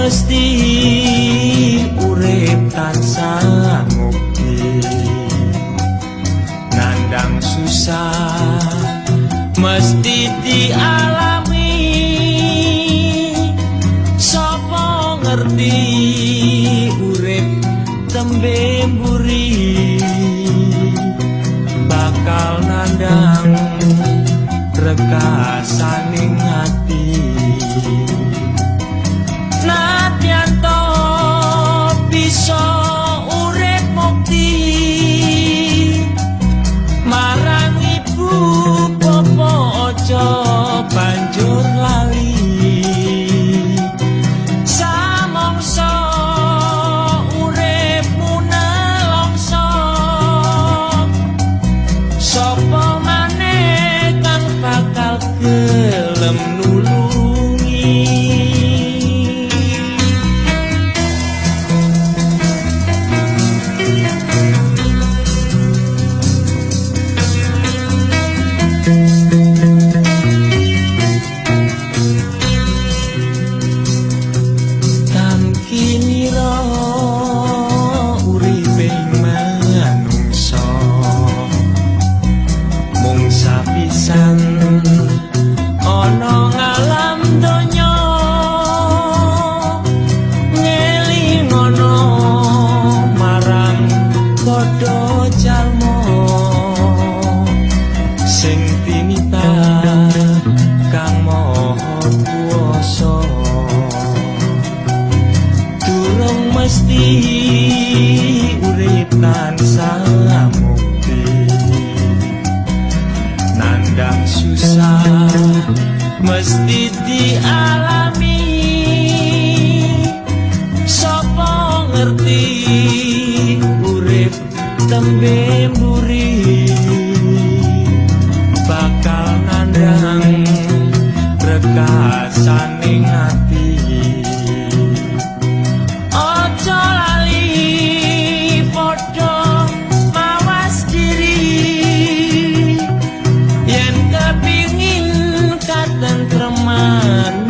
mesti urip tansah mukti, nandang susah mesti dialami. Sapa ngerti urip tembe mburi, bakal nandang rekasaning ati. Nadyan to bisa urip mukti, marang ibu bapa aja banjur lali. Samangsa uripmu nelongso, sapa maneh kang bakal gelem nulungi. Tamkinira uriping manungsa, mung sapisan ana ngalam donya. Ngelingono marang padha jalma, sing tinitah kang maha kuwasa. Durung mesti urip tansah mukti, nandang susah mesti dialami. Sapa ngerti urip tembe mburi, bakal nandang rekasaning ati. Aja lali padha mawas diri, yen kepingin katentreman